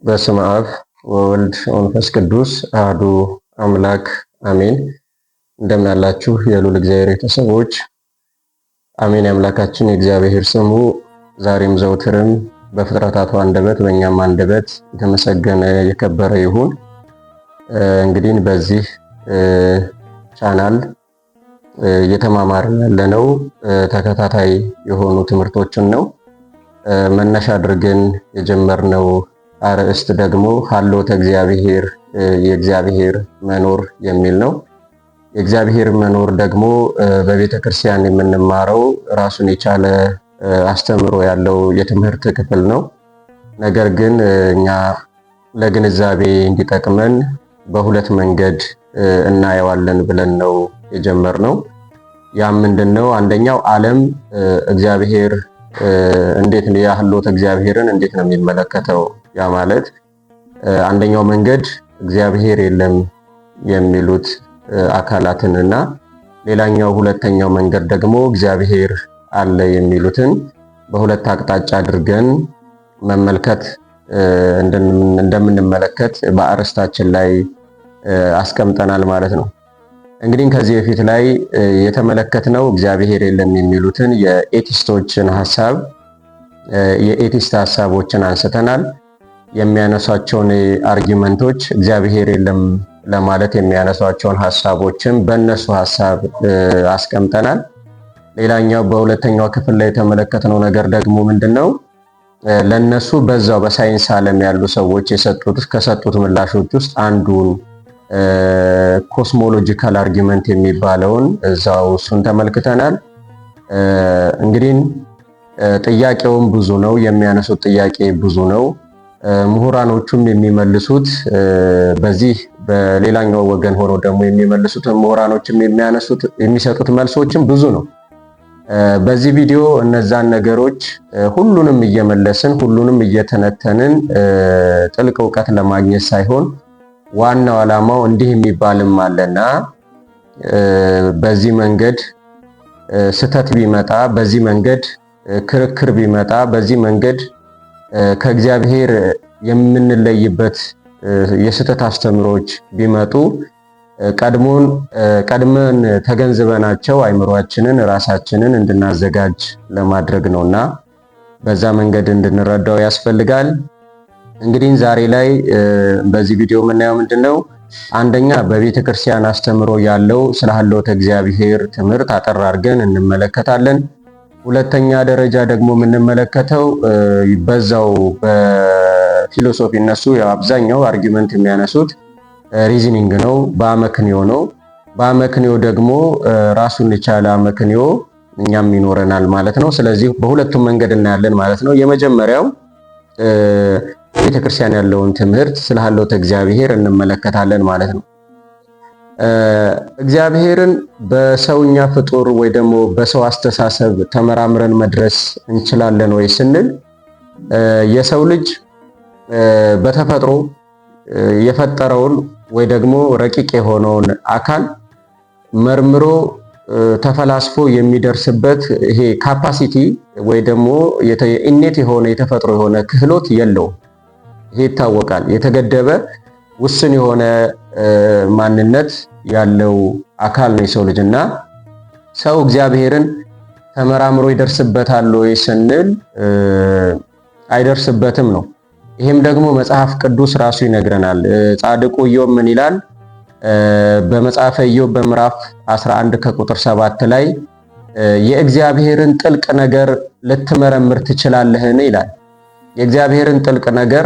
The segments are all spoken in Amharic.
በስመ አብ ወወልድ ወመንፈስ ቅዱስ አሐዱ አምላክ አሜን። እንደምን አላችሁ የልዑል እግዚአብሔር ቤተሰቦች? አሜን። የአምላካችን የእግዚአብሔር ስሙ ዛሬም ዘውትርም በፍጥረታቱ አንደበት በእኛም አንደበት የተመሰገነ የከበረ ይሁን። እንግዲህ በዚህ ቻናል እየተማማርን ያለነው ተከታታይ የሆኑ ትምህርቶችን ነው። መነሻ አድርገን የጀመርነው አርዕስት ደግሞ ሀልዎተ እግዚአብሔር፣ የእግዚአብሔር መኖር የሚል ነው። የእግዚአብሔር መኖር ደግሞ በቤተ ክርስቲያን የምንማረው ራሱን የቻለ አስተምህሮ ያለው የትምህርት ክፍል ነው። ነገር ግን እኛ ለግንዛቤ እንዲጠቅመን በሁለት መንገድ እናየዋለን ብለን ነው የጀመርነው። ያም ምንድነው? አንደኛው ዓለም እግዚአብሔር እንዴት ነው የሀልዎተ እግዚአብሔርን እንዴት ነው የሚመለከተው? ያ ማለት አንደኛው መንገድ እግዚአብሔር የለም የሚሉት አካላትን እና ሌላኛው ሁለተኛው መንገድ ደግሞ እግዚአብሔር አለ የሚሉትን በሁለት አቅጣጫ አድርገን መመልከት እንደምንመለከት በአርዕስታችን ላይ አስቀምጠናል ማለት ነው። እንግዲህ ከዚህ በፊት ላይ የተመለከትነው እግዚአብሔር የለም የሚሉትን የ atheist ኦችን ሀሳብ፣ የ atheist ሀሳቦችን አንስተናል። የሚያነሷቸውን argument ኦች፣ እግዚአብሔር የለም ለማለት የሚያነሷቸውን ሀሳቦችን በእነሱ ሀሳብ አስቀምጠናል። ሌላኛው በሁለተኛው ክፍል ላይ የተመለከትነው ነገር ደግሞ ምንድን ነው? ለነሱ በዛው በሳይንስ ዓለም ያሉ ሰዎች የሰጡት ከሰጡት ምላሾች ውስጥ አንዱን cosmological argument የሚባለውን እዛው እሱን ተመልክተናል። እንግዲህ ጥያቄውም ብዙ ነው፣ የሚያነሱት ጥያቄ ብዙ ነው። ምሁራኖቹም የሚመልሱት፣ በዚህ በሌላኛው ወገን ሆኖ ደግሞ የሚመልሱት ምሁራኖችም የሚያነሱት የሚሰጡት መልሶችም ብዙ ነው። በዚህ ቪዲዮ እነዛን ነገሮች ሁሉንም እየመለስን፣ ሁሉንም እየተነተንን ጥልቅ እውቀት ለማግኘት ሳይሆን ዋናው ዓላማው እንዲህ የሚባልም አለና በዚህ መንገድ ስህተት ቢመጣ፣ በዚህ መንገድ ክርክር ቢመጣ፣ በዚህ መንገድ ከእግዚአብሔር የምንለይበት የስህተት አስተምሮች ቢመጡ ቀድሞን ቀድመን ተገንዝበናቸው አይምሯችንን ራሳችንን እንድናዘጋጅ ለማድረግ ነውና በዛ መንገድ እንድንረዳው ያስፈልጋል። እንግዲህ ዛሬ ላይ በዚህ ቪዲዮ የምናየው ምንድነው? አንደኛ በቤተ ክርስቲያን አስተምሮ ያለው ስለ ሀልዎተ እግዚአብሔር ትምህርት አጠር አድርገን እንመለከታለን። ሁለተኛ ደረጃ ደግሞ የምንመለከተው በዛው በ philosophy፣ እነሱ አብዛኛው argument የሚያነሱት reasoning ነው፣ በአመክንዮ ነው። በአመክንዮ ደግሞ ራሱን የቻለ አመክንዮ እኛም ይኖረናል ማለት ነው። ስለዚህ በሁለቱም መንገድ እናያለን ማለት ነው። የመጀመሪያው ቤተክርስቲያን ያለውን ትምህርት ስለ ሀልዎተ እግዚአብሔር እንመለከታለን ማለት ነው። እግዚአብሔርን በሰውኛ ፍጡር ወይ ደግሞ በሰው አስተሳሰብ ተመራምረን መድረስ እንችላለን ወይ ስንል የሰው ልጅ በተፈጥሮ የፈጠረውን ወይ ደግሞ ረቂቅ የሆነውን አካል መርምሮ ተፈላስፎ የሚደርስበት ይሄ capacity ወይ ደግሞ innate የሆነ የተፈጥሮ የሆነ ክህሎት የለውም። ይሄ ይታወቃል። የተገደበ ውስን የሆነ ማንነት ያለው አካል ነው የሰው ልጅ። እና ሰው እግዚአብሔርን ተመራምሮ ይደርስበታል ወይ ስንል አይደርስበትም ነው። ይሄም ደግሞ መጽሐፍ ቅዱስ ራሱ ይነግረናል። ጻድቁ ኢዮብ ምን ይላል? በመጽሐፈ ኢዮብ በምዕራፍ 11 ከቁጥር 7 ላይ የእግዚአብሔርን ጥልቅ ነገር ልትመረምር ትችላለህን? ይላል። የእግዚአብሔርን ጥልቅ ነገር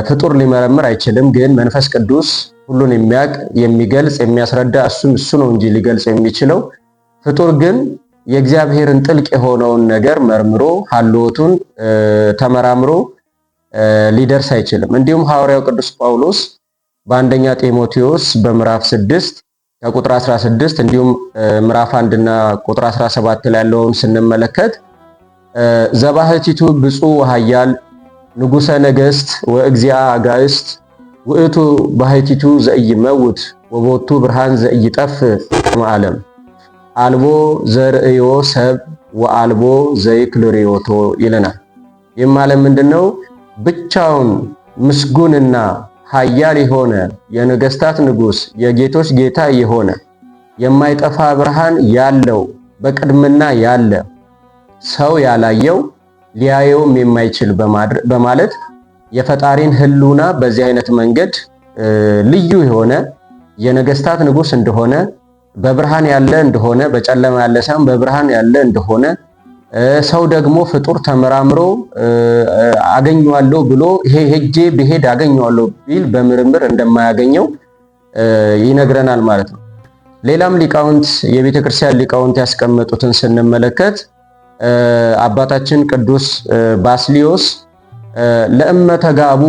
ፍጡር ሊመረምር አይችልም። ግን መንፈስ ቅዱስ ሁሉን የሚያውቅ፣ የሚገልጽ፣ የሚያስረዳ እሱ ነው እንጂ ሊገልጽ የሚችለው፣ ፍጡር ግን የእግዚአብሔርን ጥልቅ የሆነውን ነገር መርምሮ ሀልዎቱን ተመራምሮ ሊደርስ አይችልም። እንዲሁም ሐዋርያው ቅዱስ ጳውሎስ በአንደኛ ጢሞቴዎስ በምዕራፍ 6 ከቁጥር 16 እንዲሁም ምዕራፍ 1 እና ቁጥር 17 ላይ ያለውን ስንመለከት ዘባህቲቱ ብፁዕ ወኃያል ንጉሰ ነገስት ወእግዚአ አጋእስት ውእቱ ባህቲቱ ዘኢይመውት ወቦቱ ብርሃን ዘኢይጠፍ ዓለም አልቦ ዘርእዮ ሰብ ወአልቦ ዘይክልሪዮቶ ይለናል። ይህም ማለት ምንድነው? ብቻውን ምስጉንና ኃያል የሆነ፣ የነገስታት ንጉስ፣ የጌቶች ጌታ የሆነ፣ የማይጠፋ ብርሃን ያለው፣ በቅድምና ያለ፣ ሰው ያላየው ሊያየውም የማይችል በማለት የፈጣሪን ህልውና በዚህ አይነት መንገድ ልዩ የሆነ፣ የነገስታት ንጉስ እንደሆነ፣ በብርሃን ያለ እንደሆነ፣ በጨለማ ያለ ሳይሆን በብርሃን ያለ እንደሆነ፣ ሰው ደግሞ ፍጡር ተመራምሮ አገኘዋለሁ ብሎ ይሄ ሄጄ ብሄድ አገኘዋለሁ ቢል በምርምር እንደማያገኘው ይነግረናል ማለት ነው። ሌላም ሊቃውንት፣ የቤተ ክርስቲያን ሊቃውንት ያስቀመጡትን ስንመለከት አባታችን ቅዱስ ባስሊዮስ ለእመ ተጋቡ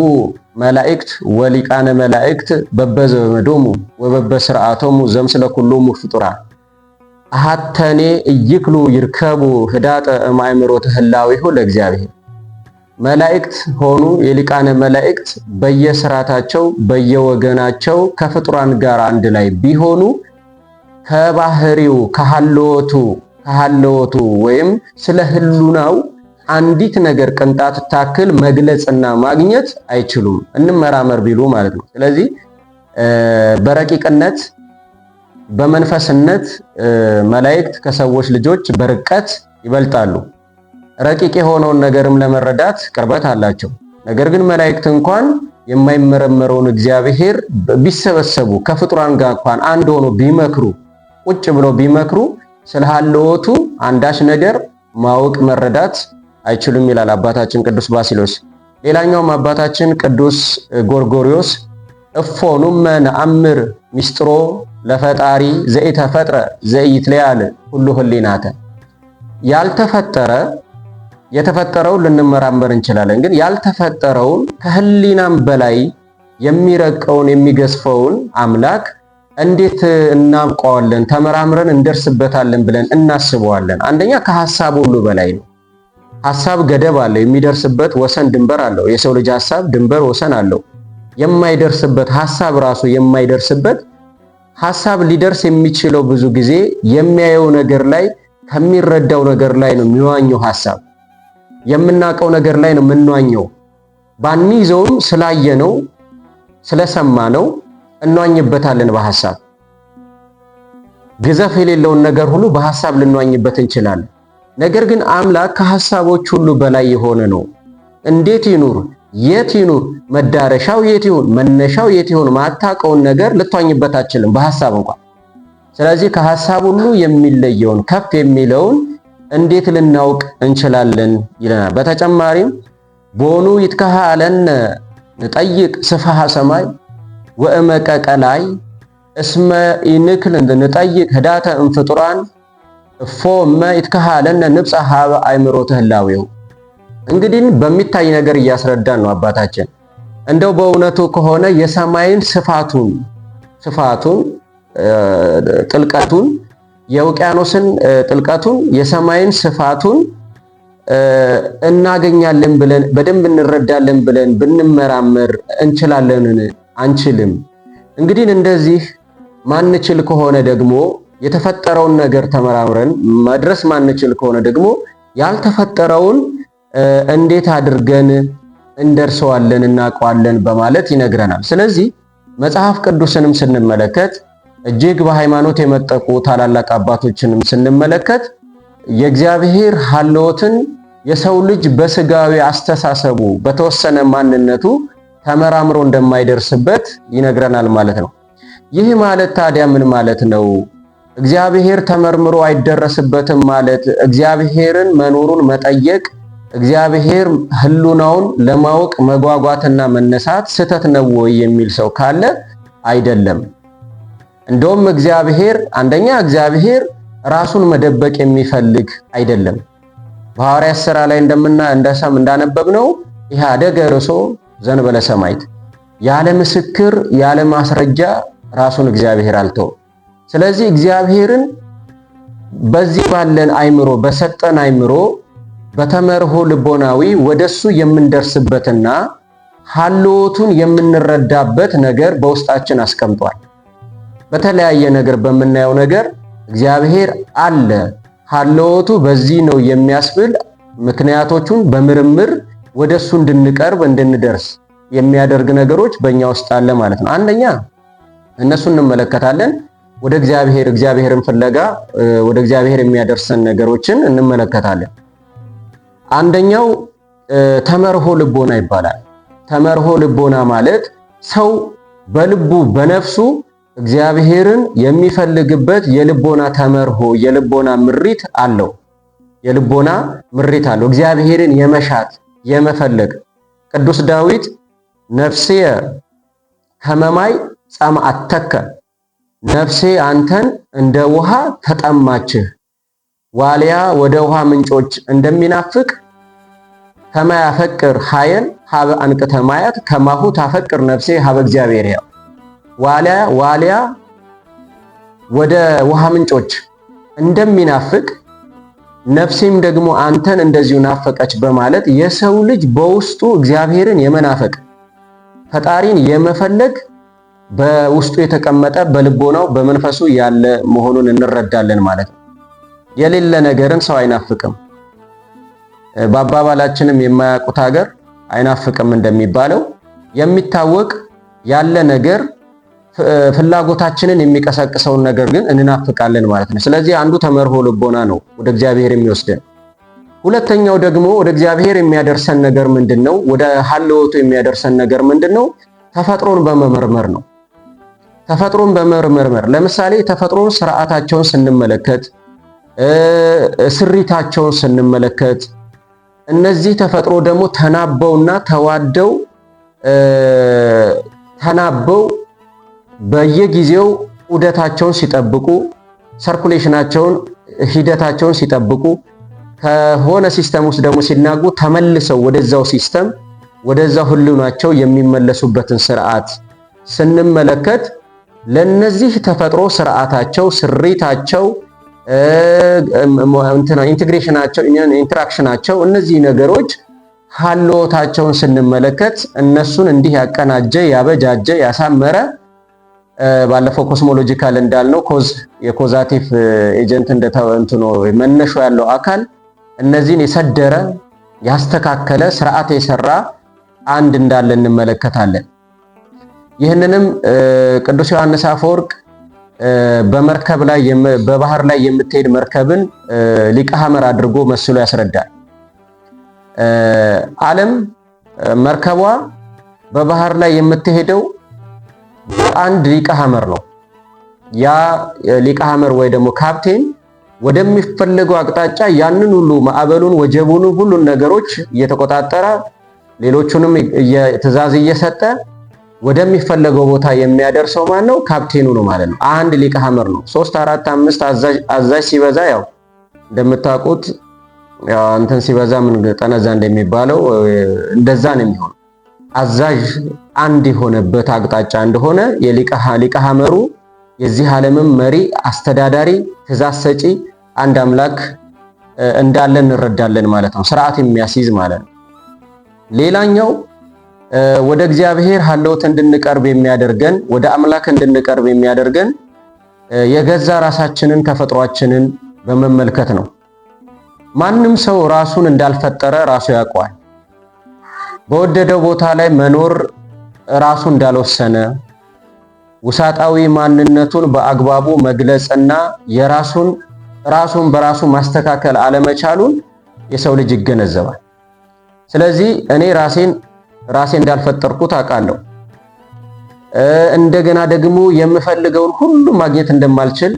መላእክት ወሊቃነ መላእክት በበዘመዶሙ ወበበስርዓቶሙ ዘምስለ ኩሎሙ ፍጡራን አሐተኔ ኢይክሉ ይርከቡ ህዳጠ እምአእምሮተ ህላዌሁ ለእግዚአብሔር። መላእክት ሆኑ የሊቃነ መላእክት በየስርዓታቸው በየወገናቸው ከፍጡራን ጋር አንድ ላይ ቢሆኑ ከባህሪው ከሃለወቱ ወይም ስለ ህሉናው አንዲት ነገር ቅንጣት ታክል መግለጽና ማግኘት አይችሉም፣ እንመራመር ቢሉ ማለት ነው። ስለዚህ በረቂቅነት፣ በመንፈስነት መላእክት ከሰዎች ልጆች በርቀት ይበልጣሉ። ረቂቅ የሆነውን ነገርም ለመረዳት ቅርበት አላቸው። ነገር ግን መላእክት እንኳን የማይመረመረውን እግዚአብሔር ቢሰበሰቡ፣ ከፍጡራን ጋር እንኳን አንድ ሆኖ ቢመክሩ፣ ቁጭ ብሎ ቢመክሩ ስለ ሀልዎቱ አንዳች ነገር ማወቅ መረዳት አይችሉም ይላል አባታችን ቅዱስ ባሲሎስ። ሌላኛውም አባታችን ቅዱስ ጎርጎሪዮስ እፎኑመ ነአምር ሚስጥሮ ለፈጣሪ ዘኢተፈጥረ ዘኢይትለያል ሁሉ ህሊናተ። ያልተፈጠረ፣ የተፈጠረውን ልንመራመር እንችላለን፣ ግን ያልተፈጠረውን፣ ከህሊናም በላይ የሚረቀውን፣ የሚገዝፈውን አምላክ እንዴት እናውቀዋለን? ተመራምረን እንደርስበታለን ብለን እናስበዋለን? አንደኛ ከሐሳብ ሁሉ በላይ ነው። ሐሳብ ገደብ አለው፣ የሚደርስበት ወሰን ድንበር አለው። የሰው ልጅ ሐሳብ ድንበር ወሰን አለው። የማይደርስበት ሐሳብ ራሱ የማይደርስበት፣ ሐሳብ ሊደርስ የሚችለው ብዙ ጊዜ የሚያየው ነገር ላይ፣ ከሚረዳው ነገር ላይ ነው የሚዋኘው። ሐሳብ የምናውቀው ነገር ላይ ነው የምንዋኘው። ባንይዘውም ስላየነው፣ ስለሰማነው እንዋኝበታለን በሐሳብ። ግዘፍ የሌለውን ነገር ሁሉ በሐሳብ ልንዋኝበት እንችላለን። ነገር ግን አምላክ ከሐሳቦች ሁሉ በላይ የሆነ ነው። እንዴት ይኑር? የት ይኑር? መዳረሻው የት ይሁን? መነሻው የት ይሁን? ማታውቀውን ነገር ልትዋኝበት አትችልም በሐሳብ እንኳን። ስለዚህ ከሐሳብ ሁሉ የሚለየውን፣ ከፍ የሚለውን እንዴት ልናውቅ እንችላለን ይለናል። በተጨማሪም ቦኑ ይትከሃለነ ንጠይቅ ስፍሃ ሰማይ ወእመቀ ቀላይ እስመ ኢንክል ንጠይቅ ህዳተ እምፍጡራን እፎ እመ ይትከሃለነ ንብጻሕ ሀበ አእምሮተ ህላዌሁ። እንግዲህ በሚታይ ነገር እያስረዳን ነው አባታችን። እንደው በእውነቱ ከሆነ የሰማይን ስፋቱን፣ ጥልቀቱን፣ የውቅያኖስን ጥልቀቱን፣ የሰማይን ስፋቱን እናገኛለን ብለን፣ በደንብ እንረዳለን ብለን ብንመራመር እንችላለንን? አንችልም። እንግዲህ እንደዚህ ማንችል ከሆነ ደግሞ፣ የተፈጠረውን ነገር ተመራምረን መድረስ ማንችል ከሆነ ደግሞ ያልተፈጠረውን እንዴት አድርገን እንደርሰዋለን፣ እናውቀዋለን በማለት ይነግረናል። ስለዚህ መጽሐፍ ቅዱስንም ስንመለከት፣ እጅግ በሃይማኖት የመጠቁ ታላላቅ አባቶችንም ስንመለከት የእግዚአብሔር ሀልዎትን የሰው ልጅ በስጋዊ አስተሳሰቡ፣ በተወሰነ ማንነቱ ተመራምሮ እንደማይደርስበት ይነግረናል ማለት ነው። ይህ ማለት ታዲያ ምን ማለት ነው? እግዚአብሔር ተመርምሮ አይደረስበትም ማለት፣ እግዚአብሔርን መኖሩን መጠየቅ፣ እግዚአብሔር ህሉናውን ለማወቅ መጓጓትና መነሳት ስህተት ነው ወይ የሚል ሰው ካለ አይደለም። እንደውም እግዚአብሔር፣ አንደኛ እግዚአብሔር ራሱን መደበቅ የሚፈልግ አይደለም። በሐዋርያት ሥራ ላይ እንደምና እንደሰም እንዳነበብነው ኢህአደገ ርእሶ ዘእንበለ ሰማዕት፣ ያለ ምስክር ያለ ማስረጃ ራሱን እግዚአብሔር አልተወም። ስለዚህ እግዚአብሔርን በዚህ ባለን አይምሮ፣ በሰጠን አይምሮ፣ በተመርሆ ልቦናዊ ወደሱ የምንደርስበትና ሀልዎቱን የምንረዳበት ነገር በውስጣችን አስቀምጧል። በተለያየ ነገር በምናየው ነገር እግዚአብሔር አለ፣ ሀልዎቱ በዚህ ነው የሚያስብል ምክንያቶቹን በምርምር ወደሱ እንድንቀርብ፣ እንድንደርስ የሚያደርግ ነገሮች በእኛ ውስጥ አለ ማለት ነው። አንደኛ እነሱን እንመለከታለን። ወደ እግዚአብሔር እግዚአብሔርን ፍለጋ ወደ እግዚአብሔር የሚያደርሰን ነገሮችን እንመለከታለን። አንደኛው ተመርሆ ልቦና ይባላል። ተመርሆ ልቦና ማለት ሰው በልቡ በነፍሱ እግዚአብሔርን የሚፈልግበት የልቦና ተመርሆ፣ የልቦና ምሪት አለው። የልቦና ምሪት አለው። እግዚአብሔርን የመሻት፣ የመፈለግ። ቅዱስ ዳዊት ነፍሴ ከመማይ ጸምአተከ፣ ነፍሴ አንተን እንደ ውሃ ተጠማችህ፣ ዋልያ ወደ ውሃ ምንጮች እንደሚናፍቅ፣ ከማያፈቅር ሀየል ሀበ አንቅተ ማያት ከማሁ ታፈቅር ነፍሴ ሀበ እግዚአብሔር። ያው ዋልያ ዋልያ ወደ ውሃ ምንጮች እንደሚናፍቅ ነፍሴም ደግሞ አንተን እንደዚሁ ናፈቀች በማለት የሰው ልጅ በውስጡ እግዚአብሔርን የመናፈቅ፣ ፈጣሪን የመፈለግ በውስጡ የተቀመጠ፣ በልቦናው በመንፈሱ ያለ መሆኑን እንረዳለን ማለት ነው። የሌለ ነገርን ሰው አይናፍቅም። በአባባላችንም የማያውቁት ሀገር አይናፍቅም እንደሚባለው የሚታወቅ ያለ ነገር ፍላጎታችንን የሚቀሰቅሰውን ነገር ግን እንናፍቃለን ማለት ነው። ስለዚህ አንዱ ተመርሆ ልቦና ነው ወደ እግዚአብሔር የሚወስደን። ሁለተኛው ደግሞ ወደ እግዚአብሔር የሚያደርሰን ነገር ምንድን ነው? ወደ ሀልወቱ የሚያደርሰን ነገር ምንድን ነው? ተፈጥሮን በመመርመር ነው። ተፈጥሮን በመመርመር ለምሳሌ ተፈጥሮን ስርዓታቸውን ስንመለከት፣ ስሪታቸውን ስንመለከት፣ እነዚህ ተፈጥሮ ደግሞ ተናበውና ተዋደው፣ ተናበው በየጊዜው ዑደታቸውን ሲጠብቁ፣ circulation ኣቸውን ሂደታቸውን ሲጠብቁ፣ ከሆነ system ውስጥ ደግሞ ሲናጉ ተመልሰው ወደዛው system፣ ወደዛው ህልውናቸው የሚመለሱበትን ስርዓት ስንመለከት ለነዚህ ተፈጥሮ ስርዓታቸው፣ ስሪታቸው፣ integration ኣቸው፣ interaction ኣቸው፣ እነዚህ ነገሮች ሀልዎታቸውን ስንመለከት እነሱን እንዲህ ያቀናጀ፣ ያበጃጀ፣ ያሳመረ፣ ባለፈው cosmological እንዳልነው cause የ causative agent እንደተንትኖ መነሾ ያለው አካል እነዚህን የሰደረ፣ ያስተካከለ፣ ስርዓት የሰራ አንድ እንዳለ እንመለከታለን። ይህንንም ቅዱስ ዮሐንስ አፈወርቅ በመርከብ ላይ፣ በባህር ላይ የምትሄድ መርከብን ሊቀ ሐመር አድርጎ መስሎ ያስረዳል። ዓለም መርከቧ በባህር ላይ የምትሄደው አንድ ሊቀ ሐመር ነው። ያ ሊቀ ሐመር ወይ ደግሞ ካፕቴን ወደሚፈለገው አቅጣጫ ያንን ሁሉ ማዕበሉን፣ ወጀቡን፣ ሁሉን ነገሮች እየተቆጣጠረ፣ ሌሎቹንም ትዕዛዝ እየሰጠ ወደሚፈለገው ቦታ የሚያደርሰው ማን ነው? ካፕቴኑ ነው ማለት ነው። አንድ ሊቀ ሐመር ነው። ሶስት፣ አራት፣ አምስት አዛዥ ሲበዛ ያው እንደምታውቁት ያው እንትን ሲበዛ ምን ጠነዛ እንደሚባለው እንደዛ ነው የሚሆነው። አዛዥ አንድ የሆነበት አቅጣጫ እንደሆነ የሊቀ ሐመሩ የዚህ ዓለምም መሪ፣ አስተዳዳሪ፣ ትእዛዝ ሰጪ አንድ አምላክ እንዳለ እንረዳለን ማለት ነው። ስርዓት የሚያስይዝ ማለት ነው። ሌላኛው ወደ እግዚአብሔር ሀልዎት እንድንቀርብ የሚያደርገን፣ ወደ አምላክ እንድንቀርብ የሚያደርገን የገዛ ራሳችንን ተፈጥሯችንን በመመልከት ነው። ማንም ሰው ራሱን እንዳልፈጠረ ራሱ ያውቀዋል። በወደደው ቦታ ላይ መኖር ራሱ እንዳልወሰነ፣ ውሳጣዊ ማንነቱን በአግባቡ መግለጽና የራሱን ራሱን በራሱ ማስተካከል አለመቻሉን የሰው ልጅ ይገነዘባል። ስለዚህ እኔ ራሴን ራሴ እንዳልፈጠርኩት አውቃለሁ። እንደገና ደግሞ የምፈልገውን ሁሉ ማግኘት እንደማልችል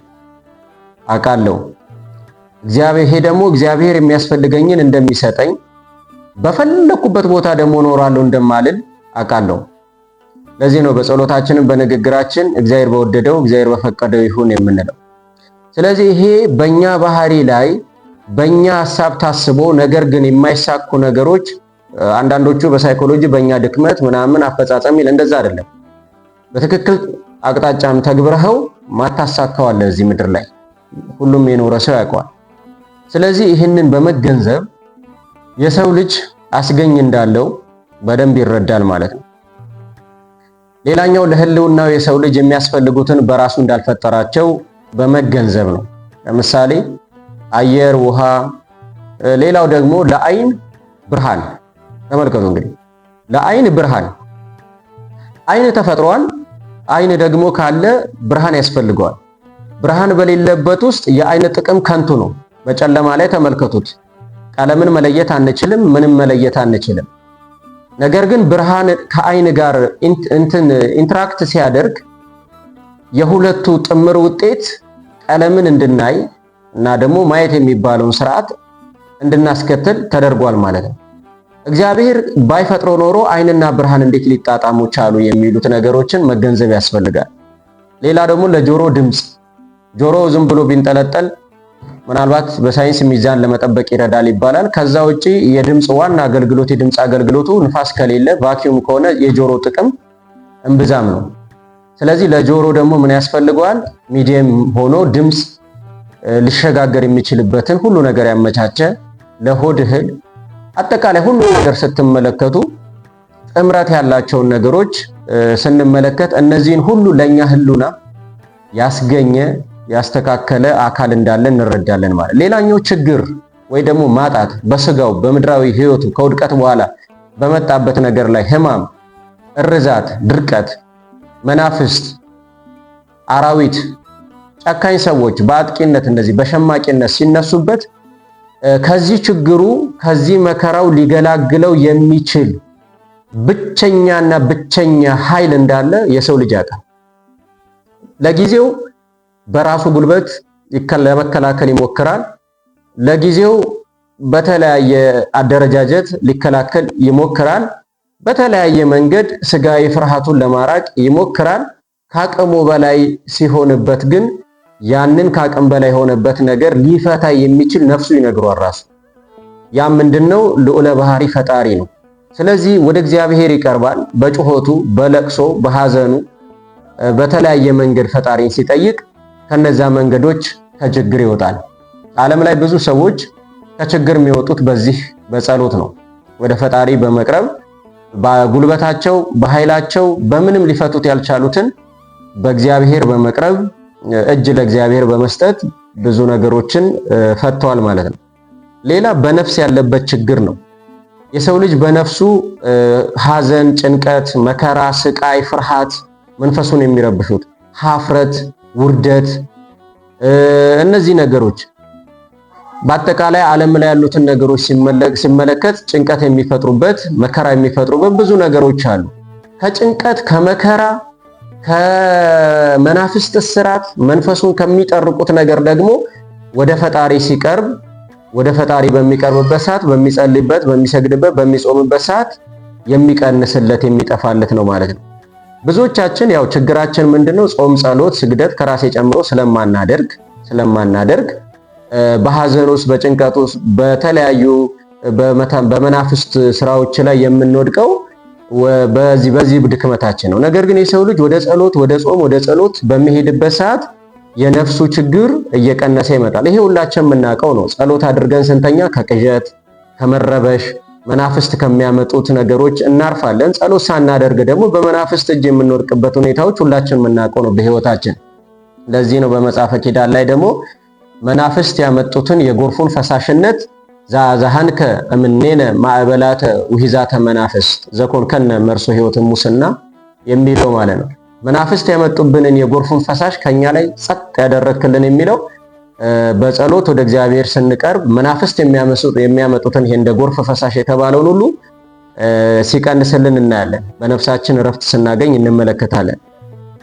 አውቃለሁ። እግዚአብሔር ይሄ ደግሞ እግዚአብሔር የሚያስፈልገኝን እንደሚሰጠኝ፣ በፈለኩበት ቦታ ደግሞ እኖራለሁ እንደማልል አውቃለሁ። ለዚህ ነው በጸሎታችንም በንግግራችን እግዚአብሔር በወደደው፣ እግዚአብሔር በፈቀደው ይሁን የምንለው። ስለዚህ ይሄ በእኛ ባህሪ ላይ፣ በእኛ ሀሳብ ታስቦ ነገር ግን የማይሳኩ ነገሮች አንዳንዶቹ በ psychology በእኛ ድክመት ምናምን አፈጻጸም ይል፣ እንደዛ አይደለም። በትክክል አቅጣጫም ተግብረኸው ማታሳካው አለ እዚህ ምድር ላይ፣ ሁሉም የኖረ ሰው ያውቀዋል። ስለዚህ ይህንን በመገንዘብ የሰው ልጅ አስገኝ እንዳለው በደንብ ይረዳል ማለት ነው። ሌላኛው ለህልውናው የሰው ልጅ የሚያስፈልጉትን በራሱ እንዳልፈጠራቸው በመገንዘብ ነው። ለምሳሌ አየር፣ ውሃ፣ ሌላው ደግሞ ለአይን ብርሃን። ተመልከቱ እንግዲህ ለአይን ብርሃን አይን ተፈጥሯል። አይን ደግሞ ካለ ብርሃን ያስፈልገዋል። ብርሃን በሌለበት ውስጥ የአይን ጥቅም ከንቱ ነው። በጨለማ ላይ ተመልከቱት። ቀለምን መለየት አንችልም፣ ምንም መለየት አንችልም። ነገር ግን ብርሃን ከአይን ጋር እንትን interact ሲያደርግ የሁለቱ ጥምር ውጤት ቀለምን እንድናይ እና ደግሞ ማየት የሚባለውን ስርዓት እንድናስከትል ተደርጓል ማለት ነው። እግዚአብሔር ባይፈጥሮ ኖሮ አይንና ብርሃን እንዴት ሊጣጣሙ ቻሉ የሚሉት ነገሮችን መገንዘብ ያስፈልጋል። ሌላ ደግሞ ለጆሮ ድምፅ፣ ጆሮ ዝም ብሎ ቢንጠለጠል ምናልባት በሳይንስ ሚዛን ለመጠበቅ ይረዳል ይባላል። ከዛ ውጪ የድምፅ ዋና አገልግሎት የድምፅ አገልግሎቱ ንፋስ ከሌለ vacuum ከሆነ የጆሮ ጥቅም እምብዛም ነው። ስለዚህ ለጆሮ ደግሞ ምን ያስፈልገዋል? Medium ሆኖ ድምፅ ሊሸጋገር የሚችልበትን ሁሉ ነገር ያመቻቸ፣ ለሆድ እህል፣ አጠቃላይ ሁሉ ነገር ስትመለከቱ ጥምረት ያላቸውን ነገሮች ስንመለከት እነዚህን ሁሉ ለኛ ህሉና ያስገኘ ያስተካከለ አካል እንዳለ እንረዳለን ማለት። ሌላኛው ችግር ወይ ደግሞ ማጣት በስጋው በምድራዊ ህይወቱ ከውድቀት በኋላ በመጣበት ነገር ላይ ህማም፣ እርዛት፣ ድርቀት፣ መናፍስት፣ አራዊት፣ ጨካኝ ሰዎች በአጥቂነት እንደዚህ በሸማቂነት ሲነሱበት ከዚህ ችግሩ ከዚህ መከራው ሊገላግለው የሚችል ብቸኛና ብቸኛ ኃይል እንዳለ የሰው ልጅ ያውቃል። ለጊዜው በራሱ ጉልበት ለመከላከል ይሞክራል። ለጊዜው በተለያየ አደረጃጀት ሊከላከል ይሞክራል። በተለያየ መንገድ ስጋዊ ፍርሃቱን ለማራቅ ይሞክራል። ከአቅሙ በላይ ሲሆንበት ግን ያንን ከአቅም በላይ የሆነበት ነገር ሊፈታ የሚችል ነፍሱ ይነግሯል ራሱ። ያ ምንድነው? ልዑለ ባህሪ ፈጣሪ ነው። ስለዚህ ወደ እግዚአብሔር ይቀርባል። በጩኸቱ፣ በለቅሶ፣ በሐዘኑ በተለያየ መንገድ ፈጣሪን ሲጠይቅ ከነዛ መንገዶች ከችግር ይወጣል። ዓለም ላይ ብዙ ሰዎች ከችግር የሚወጡት በዚህ በጸሎት ነው። ወደ ፈጣሪ በመቅረብ በጉልበታቸው፣ በኃይላቸው በምንም ሊፈቱት ያልቻሉትን በእግዚአብሔር በመቅረብ እጅ ለእግዚአብሔር በመስጠት ብዙ ነገሮችን ፈተዋል ማለት ነው። ሌላ በነፍስ ያለበት ችግር ነው። የሰው ልጅ በነፍሱ ሐዘን፣ ጭንቀት፣ መከራ፣ ስቃይ፣ ፍርሃት መንፈሱን የሚረብሹት ሀፍረት፣ ውርደት፣ እነዚህ ነገሮች በአጠቃላይ ዓለም ላይ ያሉትን ነገሮች ሲመለከት ጭንቀት የሚፈጥሩበት መከራ የሚፈጥሩበት ብዙ ነገሮች አሉ። ከጭንቀት ከመከራ ከመናፍስት እስራት መንፈሱን ከሚጠርቁት ነገር ደግሞ ወደ ፈጣሪ ሲቀርብ ወደ ፈጣሪ በሚቀርብበት ሰዓት በሚጸልይበት፣ በሚሰግድበት፣ በሚጾምበት ሰዓት የሚቀንስለት የሚጠፋለት ነው ማለት ነው። ብዙዎቻችን ያው ችግራችን ምንድነው? ጾም፣ ጸሎት፣ ስግደት ከራሴ ጨምሮ ስለማናደርግ በሐዘን ውስጥ በጭንቀት ውስጥ በተለያዩ በመናፍስት ስራዎች ላይ የምንወድቀው በዚህ ድክመታችን ነው። ነገር ግን የሰው ልጅ ወደ ጸሎት ወደ ጾም ወደ ጸሎት በሚሄድበት ሰዓት የነፍሱ ችግር እየቀነሰ ይመጣል። ይሄ ሁላችን የምናውቀው ነው። ጸሎት አድርገን ስንተኛ ከቅዠት ከመረበሽ መናፍስት ከሚያመጡት ነገሮች እናርፋለን። ጸሎት ሳናደርግ ደግሞ በመናፍስት እጅ የምንወድቅበት ሁኔታዎች ሁላችን የምናውቀው ነው በህይወታችን። ለዚህ ነው በመጽሐፈ ኪዳን ላይ ደግሞ መናፍስት ያመጡትን የጎርፉን ፈሳሽነት ዛዛሃንከ እምኔነ ማዕበላተ ውሂዛተ መናፍስት ዘኮንከነ መርሶ ህይወት ሙስና የሚለው ማለት ነው። መናፍስት ያመጡብንን የጎርፉን ፈሳሽ ከኛ ላይ ጸጥ ያደረክልን የሚለው በጸሎት ወደ እግዚአብሔር ስንቀርብ መናፍስት የሚያመጡትን ይሄ እንደ ጎርፍ ፈሳሽ የተባለውን ሁሉ ሲቀንስልን እናያለን። በነፍሳችን እረፍት ስናገኝ እንመለከታለን።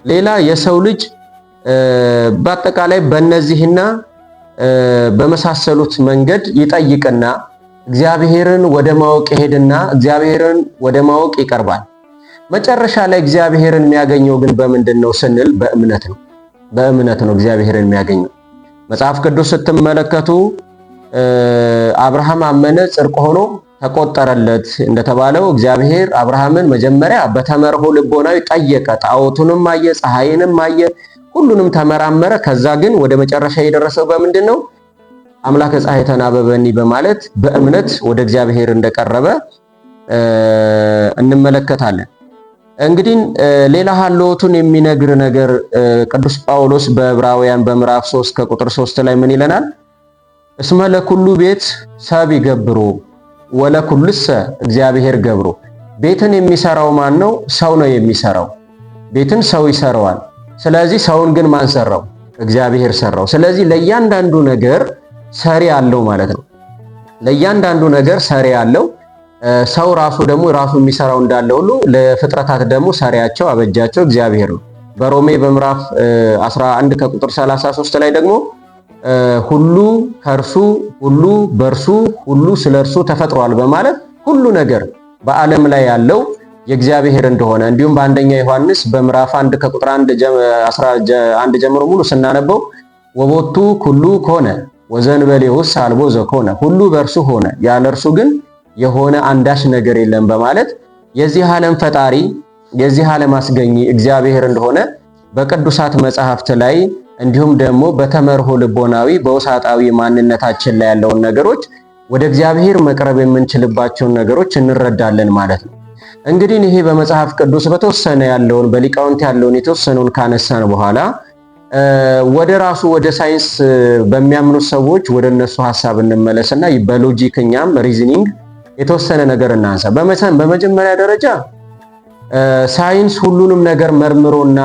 ሌላ የሰው ልጅ በአጠቃላይ በእነዚህና በመሳሰሉት መንገድ ይጠይቅና እግዚአብሔርን ወደ ማወቅ ይሄድና እግዚአብሔርን ወደ ማወቅ ይቀርባል። መጨረሻ ላይ እግዚአብሔርን የሚያገኘው ግን በምንድን ነው ስንል በእምነት ነው። በእምነት ነው እግዚአብሔርን የሚያገኘው። መጽሐፍ ቅዱስ ስትመለከቱ አብርሃም አመነ ጽድቅ ሆኖ ተቆጠረለት እንደተባለው እግዚአብሔር አብርሃምን መጀመሪያ በተመርሆ ልቦናዊ ጠየቀ። ጣዖቱንም አየ፣ ፀሐይንም አየ፣ ሁሉንም ተመራመረ። ከዛ ግን ወደ መጨረሻ የደረሰው በምንድን ነው? አምላከ ፀሐይ ተናበበኒ በማለት በእምነት ወደ እግዚአብሔር እንደቀረበ እንመለከታለን። እንግዲህ ሌላ ሀልዎቱን የሚነግር ነገር ቅዱስ ጳውሎስ በዕብራውያን በምዕራፍ 3 ከቁጥር 3 ላይ ምን ይለናል? እስመ ለኩሉ ቤት ሰብ ይገብሩ ወለኩልሰ እግዚአብሔር ገብሮ። ቤትን የሚሰራው ማን ነው? ሰው ነው የሚሰራው። ቤትን ሰው ይሰራዋል። ስለዚህ ሰውን ግን ማን ሰራው? እግዚአብሔር ሰራው። ስለዚህ ለእያንዳንዱ ነገር ሰሪ አለው ማለት ነው። ለእያንዳንዱ ነገር ሰሪ አለው። ሰው ራሱ ደግሞ ራሱ የሚሰራው እንዳለ ሁሉ ለፍጥረታት ደግሞ ሰሪያቸው አበጃቸው እግዚአብሔር ነው። በሮሜ በምዕራፍ 11 ከቁጥር 33 ላይ ደግሞ ሁሉ ከእርሱ፣ ሁሉ በእርሱ፣ ሁሉ ስለ እርሱ ተፈጥሯል በማለት ሁሉ ነገር በዓለም ላይ ያለው የእግዚአብሔር እንደሆነ፣ እንዲሁም በአንደኛ ዮሐንስ በምዕራፍ 1 ከቁጥር 1 ጀምሮ ሙሉ ስናነበው ወቦቱ ኩሉ ኮነ ወዘእንበሌሁሰ አልቦ ዘኮነ፣ ሁሉ በእርሱ ሆነ፣ ያለ እርሱ ግን የሆነ አንዳች ነገር የለም በማለት የዚህ ዓለም ፈጣሪ፣ የዚህ ዓለም አስገኚ እግዚአብሔር እንደሆነ በቅዱሳት መጽሐፍት ላይ እንዲሁም ደግሞ በተመርሆ ልቦናዊ በውሳጣዊ ማንነታችን ላይ ያለውን ነገሮች ወደ እግዚአብሔር መቅረብ የምንችልባቸውን ነገሮች እንረዳለን ማለት ነው። እንግዲህ ይሄ በመጽሐፍ ቅዱስ በተወሰነ ያለውን፣ በሊቃውንት ያለውን የተወሰነውን ካነሳን በኋላ ወደ ራሱ ወደ ሳይንስ በሚያምኑት ሰዎች ወደ እነሱ ሀሳብ እንመለስና በ logic እኛም reasoning የተወሰነ ነገር እናንሳ። በመጀመሪያ ደረጃ ሳይንስ ሁሉንም ነገር መርምሮና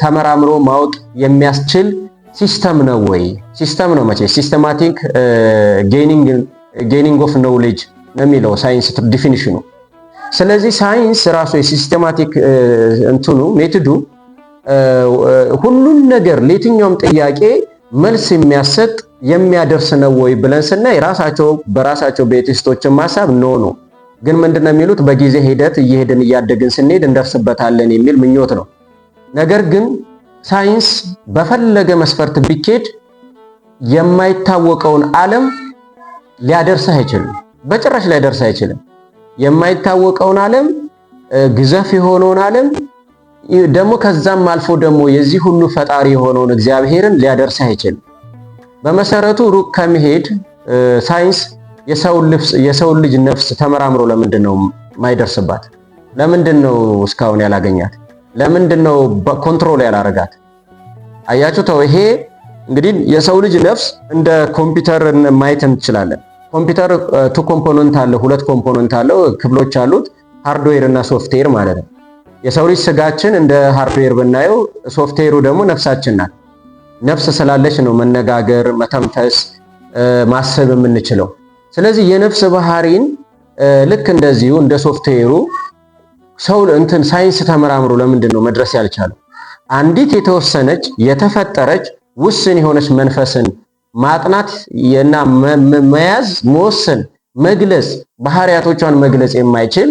ተመራምሮ ማወቅ የሚያስችል system ነው ወይ? System ነው መቼ systematic gaining of knowledge ነው የሚለው ሳይንስ definition ኑ። ስለዚህ ሳይንስ ራሱ የ systematic እንትኑ method ኡ ሁሉን ነገር ለየትኛውም ጥያቄ መልስ የሚያሰጥ የሚያደርስ ነው ወይ ብለን ስናይ ራሳቸው በራሳቸው በ atheist ኦችን ሀሳብ no ነው። ግን ምንድነው የሚሉት? በጊዜ ሂደት እየሄድን እያደግን ስንሄድ እንደርስበታለን የሚል ምኞት ነው። ነገር ግን ሳይንስ በፈለገ መስፈርት ቢኬድ የማይታወቀውን ዓለም ሊያደርስ አይችልም። በጭራሽ ሊያደርስ አይችልም። የማይታወቀውን ዓለም፣ ግዘፍ የሆነውን ዓለም፣ ደግሞ ከዛም አልፎ ደግሞ የዚህ ሁሉ ፈጣሪ የሆነውን እግዚአብሔርን ሊያደርስ አይችልም። በመሰረቱ ሩቅ ከመሄድ ሳይንስ የሰውን ልጅ ነፍስ ተመራምሮ ለምንድን ነው የማይደርስባት? ለምንድን ነው እስካሁን ያላገኛት? ለምንድን ነው control ያላረጋት? አያችሁ ተው። ይሄ እንግዲህ የሰው ልጅ ነፍስ እንደ ኮምፒውተር ማየት እንችላለን። ኮምፒውተር two component አለው፣ ሁለት component አለው፣ ክፍሎች አሉት፣ hardware እና ሶፍትዌር ማለት ነው። የሰው ልጅ ስጋችን እንደ hardware ብናየው ሶፍትዌሩ ደግሞ ነፍሳችን ናት። ነፍስ ስላለች ነው መነጋገር፣ መተንፈስ፣ ማሰብ የምንችለው። ስለዚህ የነፍስ ባህሪን ልክ እንደዚሁ እንደ ሶፍትዌሩ ሰው እንትን ሳይንስ ተመራምሮ ለምንድን ነው መድረስ ያልቻለው? አንዲት የተወሰነች የተፈጠረች ውስን የሆነች መንፈስን ማጥናት እና መያዝ፣ መወሰን፣ መግለጽ፣ ባህሪያቶቿን መግለጽ የማይችል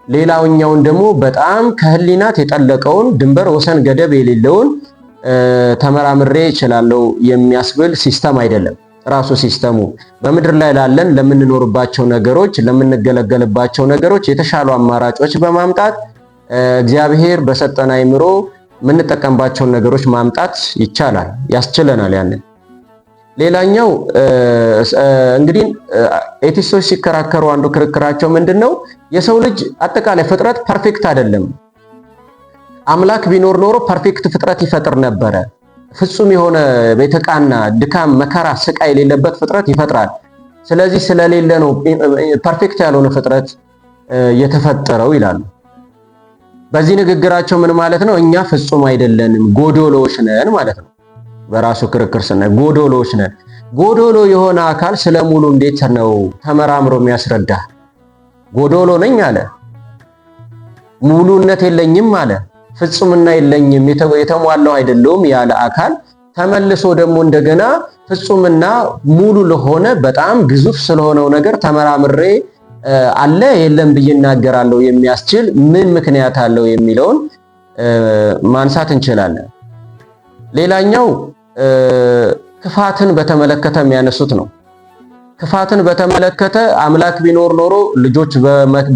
ሌላውኛውን ደግሞ በጣም ከህሊናት የጠለቀውን፣ ድንበር ወሰን ገደብ የሌለውን ተመራምሬ እችላለሁ የሚያስብል system አይደለም። ራሱ system ኡ በምድር ላይ ላለን ለምንኖርባቸው ነገሮች፣ ለምንገለገልባቸው ነገሮች የተሻሉ አማራጮች በማምጣት እግዚአብሔር በሰጠን አይምሮ የምንጠቀምባቸውን ነገሮች ማምጣት ይቻላል፣ ያስችለናል ያንን። ሌላኛው እንግዲህ atheist ኦች ሲከራከሩ አንዱ ክርክራቸው ምንድን ነው? የሰው ልጅ አጠቃላይ ፍጥረት perfect አይደለም። አምላክ ቢኖር ኖሮ perfect ፍጥረት ይፈጥር ነበረ። ፍጹም የሆነ የተቃና፣ ድካም፣ መከራ፣ ስቃይ የሌለበት ፍጥረት ይፈጥራል። ስለዚህ ስለሌለ ነው perfect ያልሆነ ፍጥረት የተፈጠረው ይላሉ። በዚህ ንግግራቸው ምን ማለት ነው? እኛ ፍጹም አይደለንም፣ ጎዶሎዎች ነን ማለት ነው። በራሱ ክርክር ስናይ ጎዶሎዎች ነን። ጎዶሎ የሆነ አካል ስለ ሙሉ እንዴት ነው ተመራምሮ የሚያስረዳ? ጎዶሎ ነኝ አለ፣ ሙሉነት የለኝም አለ፣ ፍጹምና የለኝም፣ የተሟላው አይደለሁም ያለ አካል ተመልሶ ደግሞ እንደገና ፍጹምና ሙሉ ለሆነ በጣም ግዙፍ ስለሆነው ነገር ተመራምሬ አለ የለም ብዬ እናገራለሁ የሚያስችል ምን ምክንያት አለው የሚለውን ማንሳት እንችላለን። ሌላኛው ክፋትን በተመለከተ የሚያነሱት ነው። ክፋትን በተመለከተ አምላክ ቢኖር ኖሮ ልጆች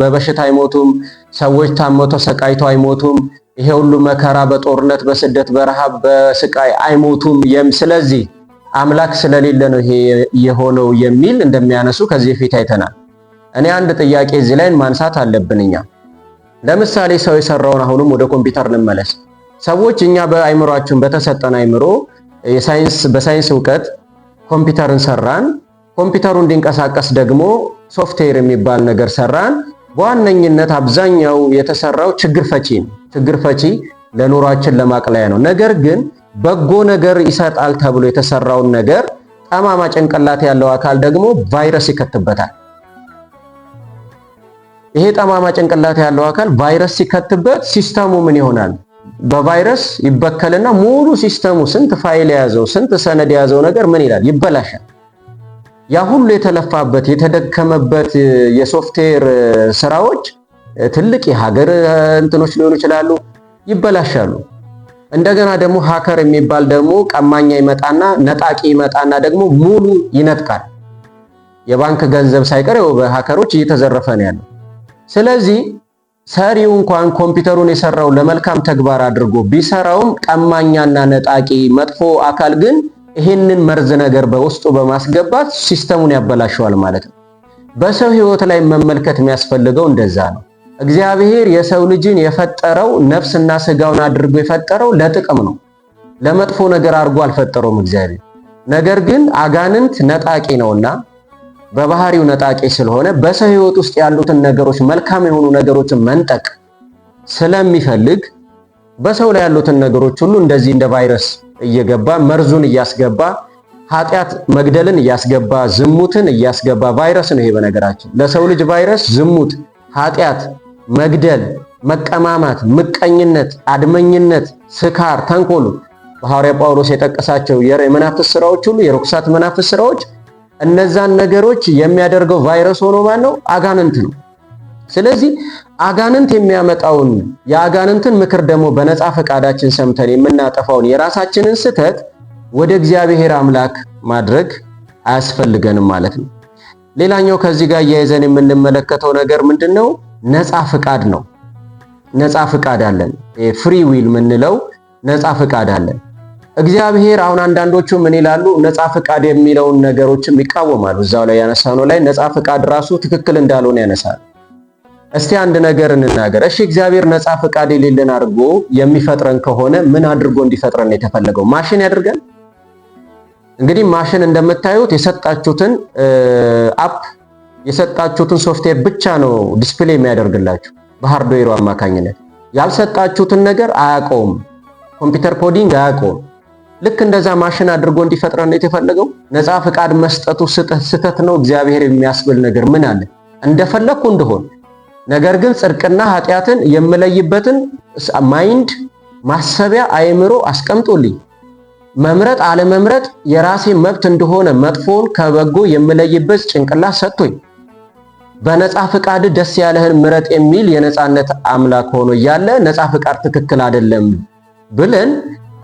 በበሽታ አይሞቱም፣ ሰዎች ታመው ተሰቃይተው አይሞቱም፣ ይሄ ሁሉ መከራ በጦርነት፣ በስደት፣ በረሃብ፣ በስቃይ አይሞቱም። ስለዚህ አምላክ ስለሌለ ነው ይሄ የሆነው የሚል እንደሚያነሱ ከዚህ በፊት አይተናል። እኔ አንድ ጥያቄ እዚህ ላይ ማንሳት አለብን እኛ። ለምሳሌ ሰው የሰራውን፣ አሁንም ወደ ኮምፒውተር እንመለስ። ሰዎች እኛ በአይምሯችን በተሰጠን አይምሮ በሳይንስ እውቀት ኮምፒውተርን ሰራን። ኮምፒውተሩ እንዲንቀሳቀስ ደግሞ ሶፍትዌር የሚባል ነገር ሰራን። በዋነኝነት አብዛኛው የተሰራው ችግር ፈቺ ነው። ችግር ፈቺ ለኑሯችን ለማቅለያ ነው። ነገር ግን በጎ ነገር ይሰጣል ተብሎ የተሰራውን ነገር ጠማማ ጭንቅላት ያለው አካል ደግሞ ቫይረስ ይከትበታል። ይሄ ጠማማ ጭንቅላት ያለው አካል ቫይረስ ሲከትበት system ኡ ምን ይሆናል? በቫይረስ ይበከልና ሙሉ system ኡ ስንት ፋይል የያዘው ስንት ሰነድ የያዘው ነገር ምን ይላል? ይበላሻል። ያ ሁሉ የተለፋበት የተደከመበት የሶፍትዌር ስራዎች ትልቅ የሀገር እንትኖች ሊሆኑ ይችላሉ፣ ይበላሻሉ። እንደገና ደግሞ hacker የሚባል ደግሞ ቀማኛ ይመጣና ነጣቂ ይመጣና ደግሞ ሙሉ ይነጥቃል። የባንክ ገንዘብ ሳይቀር በ hacker ኦች እየተዘረፈ ነው ያለው። ስለዚህ ሰሪው እንኳን ኮምፒውተሩን የሰራው ለመልካም ተግባር አድርጎ ቢሰራውም ቀማኛና ነጣቂ መጥፎ አካል ግን ይህንን መርዝ ነገር በውስጡ በማስገባት system ኡን ያበላሸዋል ማለት ነው። በሰው ህይወት ላይ መመልከት የሚያስፈልገው እንደዛ ነው። እግዚአብሔር የሰው ልጅን የፈጠረው ነፍስና ስጋውን አድርጎ የፈጠረው ለጥቅም ነው። ለመጥፎ ነገር አድርጎ አልፈጠረውም እግዚአብሔር። ነገር ግን አጋንንት ነጣቂ ነውና በባህሪው ነጣቂ ስለሆነ በሰው ህይወት ውስጥ ያሉትን ነገሮች መልካም የሆኑ ነገሮችን መንጠቅ ስለሚፈልግ በሰው ላይ ያሉትን ነገሮች ሁሉ እንደዚህ እንደ ቫይረስ እየገባ መርዙን እያስገባ ኃጢአት መግደልን እያስገባ ዝሙትን እያስገባ ቫይረስ ነው ይሄ። በነገራችን ለሰው ልጅ ቫይረስ ዝሙት፣ ኃጢአት፣ መግደል፣ መቀማማት፣ ምቀኝነት፣ አድመኝነት፣ ስካር፣ ተንኮሉ በሐዋርያ ጳውሎስ የጠቀሳቸው የመናፍስት ስራዎች ሁሉ የርኩሳት መናፍስት ስራዎች እነዛን ነገሮች የሚያደርገው ቫይረስ ሆኖ ማን ነው? አጋንንት ነው። ስለዚህ አጋንንት የሚያመጣውን የአጋንንትን ምክር ደግሞ በነፃ ፈቃዳችን ሰምተን የምናጠፋውን የራሳችንን ስህተት ወደ እግዚአብሔር አምላክ ማድረግ አያስፈልገንም ማለት ነው። ሌላኛው ከዚህ ጋር እያይዘን የምንመለከተው ነገር ምንድን ነው? ነፃ ፍቃድ ነው። ነፃ ፍቃድ አለን። Free will የምንለው ነፃ ፍቃድ አለን። እግዚአብሔር አሁን አንዳንዶቹ ምን ይላሉ? ነፃ ፍቃድ የሚለውን ነገሮችም ይቃወማሉ። እዛው ላይ ያነሳነው ላይ ነፃ ፍቃድ ራሱ ትክክል እንዳልሆነ ያነሳል። እስቲ አንድ ነገር እንናገር። እሺ እግዚአብሔር ነፃ ፍቃድ የሌለን አድርጎ የሚፈጥረን ከሆነ ምን አድርጎ እንዲፈጥረን የተፈለገው? ማሽን ያድርገን? እንግዲህ ማሽን እንደምታዩት የሰጣችሁትን app የሰጣችሁትን ሶፍትዌር ብቻ ነው display የሚያደርግላችሁ በ hardware ኡ አማካኝነት። ያልሰጣችሁትን ነገር አያውቀውም። ኮምፒውተር coding አያውቀውም። ልክ እንደዛ ማሽን አድርጎ እንዲፈጥረን ነው የተፈለገው። ነፃ ፍቃድ መስጠቱ ስህተት ነው እግዚአብሔር የሚያስብል ነገር ምን አለ? እንደፈለግኩ እንደሆን ነገር ግን ጽድቅና ኃጢአትን የምለይበትን mind ማሰቢያ አእምሮ አስቀምጦልኝ መምረጥ አለመምረጥ የራሴ መብት እንደሆነ መጥፎውን ከበጎ የምለይበት ጭንቅላት ሰጥቶኝ በነፃ ፍቃድ ደስ ያለህን ምረጥ የሚል የነፃነት አምላክ ሆኖ እያለ ነፃ ፍቃድ ትክክል አይደለም ብለን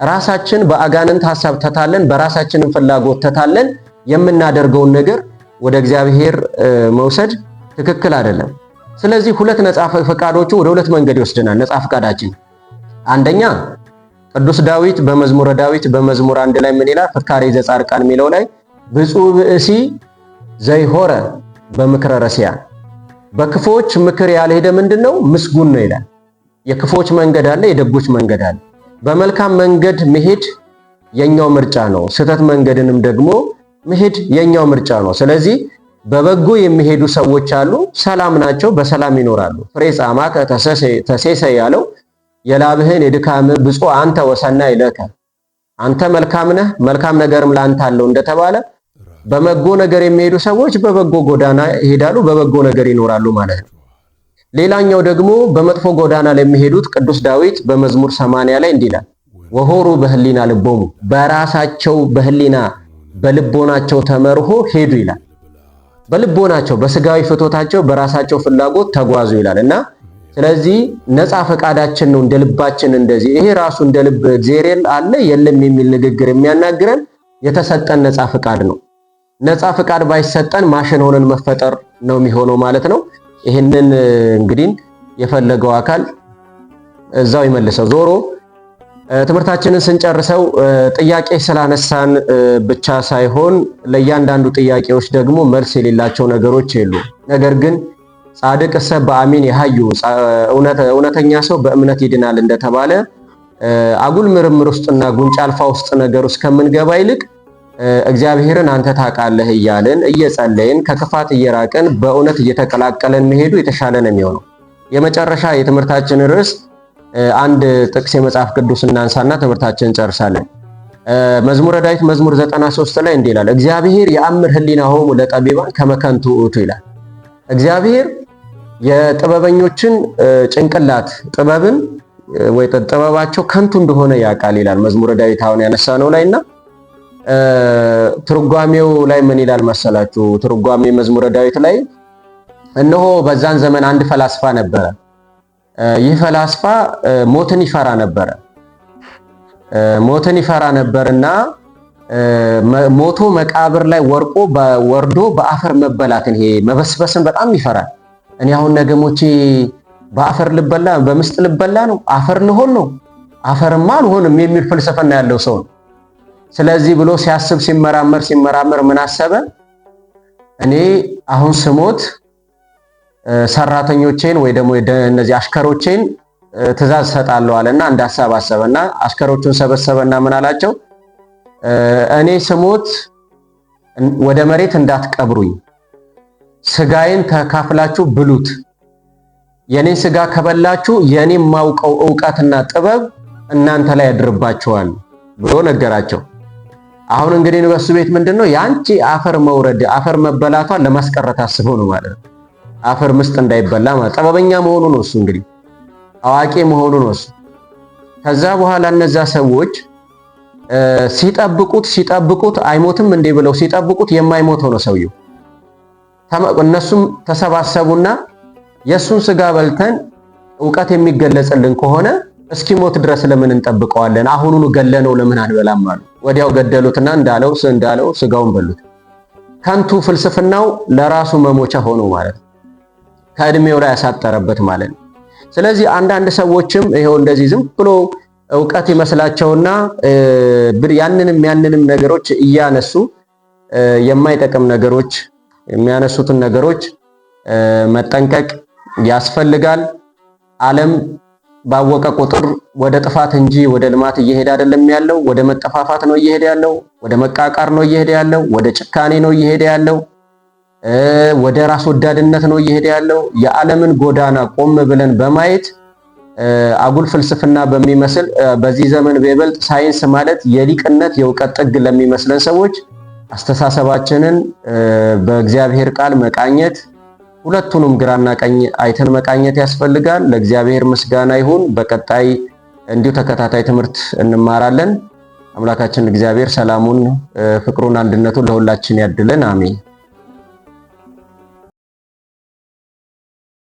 ራሳችን በአጋንንት ሐሳብ ተታለን በራሳችንን ፍላጎት ተታለን የምናደርገውን ነገር ወደ እግዚአብሔር መውሰድ ትክክል አይደለም። ስለዚህ ሁለት ነፃ ፈቃዶቹ ወደ ሁለት መንገድ ይወስደናል። ነፃ ፈቃዳችን አንደኛ ቅዱስ ዳዊት በመዝሙረ ዳዊት በመዝሙር 1 ላይ ምን ይላል? ፍካሬ ዘጻድቃን የሚለው ላይ ብፁዕ ብእሲ ዘይሖረ በምክረ ረሲያን፣ በክፉዎች ምክር ያልሄደ ምንድነው ምስጉን ነው ይላል። የክፉዎች መንገድ አለ፣ የደጎች መንገድ አለ። በመልካም መንገድ መሄድ የኛው ምርጫ ነው። ስህተት መንገድንም ደግሞ መሄድ የኛው ምርጫ ነው። ስለዚህ በበጎ የሚሄዱ ሰዎች አሉ፣ ሰላም ናቸው፣ በሰላም ይኖራሉ። ፍሬ ጻማከ ተሴሰ ያለው የላብህን የድካም ብፁዕ አንተ ወሰናይ ለከ፣ አንተ መልካም ነህ መልካም ነገርም ላንተ አለው እንደተባለ በበጎ ነገር የሚሄዱ ሰዎች በበጎ ጎዳና ይሄዳሉ፣ በበጎ ነገር ይኖራሉ ማለት ነው። ሌላኛው ደግሞ በመጥፎ ጎዳና ለሚሄዱት ቅዱስ ዳዊት በመዝሙር 80 ላይ እንዲህ ይላል፣ ወሆሩ በህሊና ልቦሙ፣ በራሳቸው በህሊና በልቦናቸው ተመርሆ ሄዱ ይላል። በልቦናቸው በስጋዊ ፍቶታቸው በራሳቸው ፍላጎት ተጓዙ ይላል። እና ስለዚህ ነፃ ፈቃዳችን ነው እንደ ልባችን እንደዚህ ይሄ ራሱ እንደ ልብ እግዚአብሔር አለ የለም የሚል ንግግር የሚያናግረን የተሰጠን ነፃ ፈቃድ ነው። ነፃ ፈቃድ ባይሰጠን ማሽን ሆነን መፈጠር ነው የሚሆነው ማለት ነው። ይህንን እንግዲህ የፈለገው አካል እዛው ይመልሰው። ዞሮ ትምህርታችንን ስንጨርሰው ጥያቄ ስላነሳን ብቻ ሳይሆን ለእያንዳንዱ ጥያቄዎች ደግሞ መልስ የሌላቸው ነገሮች የሉ። ነገር ግን ጻድቅ እሰ በአሚን የሀዩ፣ እውነተኛ ሰው በእምነት ይድናል እንደተባለ አጉል ምርምር ውስጥና ጉንጫ አልፋ ውስጥ ነገር ውስጥ ከምንገባ ይልቅ እግዚአብሔርን አንተ ታውቃለህ እያልን እየጸለይን ከክፋት እየራቅን በእውነት እየተቀላቀለን መሄዱ የተሻለ ነው የሚሆነው። የመጨረሻ የትምህርታችን ርዕስ አንድ ጥቅስ የመጽሐፍ ቅዱስ እናንሳና ትምህርታችንን እንጨርሳለን። መዝሙረ ዳዊት መዝሙር 93 ላይ እንዲህ ይላል፣ እግዚአብሔር የአምር ህሊናሆሙ ለጠቢባን ከመ ከንቱ ውእቱ ይላል። እግዚአብሔር የጥበበኞችን ጭንቅላት ጥበብን ወይ ጥበባቸው ከንቱ እንደሆነ ያውቃል ይላል መዝሙረ ዳዊት አሁን ያነሳነው ላይና ትርጓሜው ላይ ምን ይላል መሰላችሁ? ትርጓሜ መዝሙረ ዳዊት ላይ እነሆ በዛን ዘመን አንድ ፈላስፋ ነበረ። ይህ ፈላስፋ ሞትን ይፈራ ነበረ። ሞትን ይፈራ ነበርና ሞቶ መቃብር ላይ ወርቆ ወርዶ በአፈር መበላትን ይሄ መበስበስን በጣም ይፈራል። እኔ አሁን ነገ ሞቼ በአፈር ልበላ፣ በምስጥ ልበላ ነው፣ አፈር ልሆን ነው፣ አፈርማ አልሆንም የሚል ፍልስፍና ያለው ሰው ነው። ስለዚህ ብሎ ሲያስብ ሲመራመር ሲመራመር ምን አሰበ? እኔ አሁን ስሞት ሰራተኞቼን ወይ ደግሞ እነዚህ አሽከሮቼን ትእዛዝ ሰጣለሁ አለና አንድ ሀሳብ አሰበና አሽከሮቹን ሰበሰበና ምን አላቸው? እኔ ስሞት ወደ መሬት እንዳትቀብሩኝ፣ ስጋዬን ተካፍላችሁ ብሉት። የኔን ስጋ ከበላችሁ የኔ የማውቀው እውቀትና ጥበብ እናንተ ላይ ያድርባችኋል ብሎ ነገራቸው። አሁን እንግዲህ በሱ ቤት ምንድነው ያንቺ አፈር መውረድ አፈር መበላቷን ለማስቀረት አስቦ ነው ማለት ነው። አፈር ምስጥ እንዳይበላ ማለት ጥበበኛ መሆኑ ነው እሱ እንግዲህ አዋቂ መሆኑ ነው እሱ። ከዛ በኋላ እነዛ ሰዎች ሲጠብቁት ሲጠብቁት አይሞትም እንዴ ብለው ሲጠብቁት የማይሞት ሆኖ ሰውየው። እነሱም ተሰባሰቡና የእሱን ስጋ በልተን እውቀት የሚገለጽልን ከሆነ እስኪሞት ድረስ ለምን እንጠብቀዋለን? አሁኑኑ ገለነው ለምን አንበላም አሉ። ወዲያው ገደሉትና እንዳለው እንዳለው ስጋውን በሉት። ከንቱ ፍልስፍናው ለራሱ መሞቻ ሆኖ ማለት ነው። ከእድሜው ላይ ያሳጠረበት ማለት ነው። ስለዚህ አንዳንድ ሰዎችም ይሄው እንደዚህ ዝም ብሎ እውቀት ይመስላቸውና ያንንም ያንንም ነገሮች እያነሱ የማይጠቅም ነገሮች የሚያነሱትን ነገሮች መጠንቀቅ ያስፈልጋል። ዓለም ባወቀ ቁጥር ወደ ጥፋት እንጂ ወደ ልማት እየሄደ አይደለም ያለው። ወደ መጠፋፋት ነው እየሄደ ያለው። ወደ መቃቃር ነው እየሄደ ያለው። ወደ ጭካኔ ነው እየሄደ ያለው። ወደ ራስ ወዳድነት ነው እየሄደ ያለው። የዓለምን ጎዳና ቆም ብለን በማየት አጉል ፍልስፍና በሚመስል በዚህ ዘመን በይበልጥ ሳይንስ ማለት የሊቅነት የእውቀት ጥግ ለሚመስለን ሰዎች አስተሳሰባችንን በእግዚአብሔር ቃል መቃኘት፣ ሁለቱንም ግራና ቀኝ አይተን መቃኘት ያስፈልጋል። ለእግዚአብሔር ምስጋና ይሁን። በቀጣይ እንዲሁ ተከታታይ ትምህርት እንማራለን። አምላካችን እግዚአብሔር ሰላሙን፣ ፍቅሩን፣ አንድነቱን ለሁላችን ያድለን። አሜን።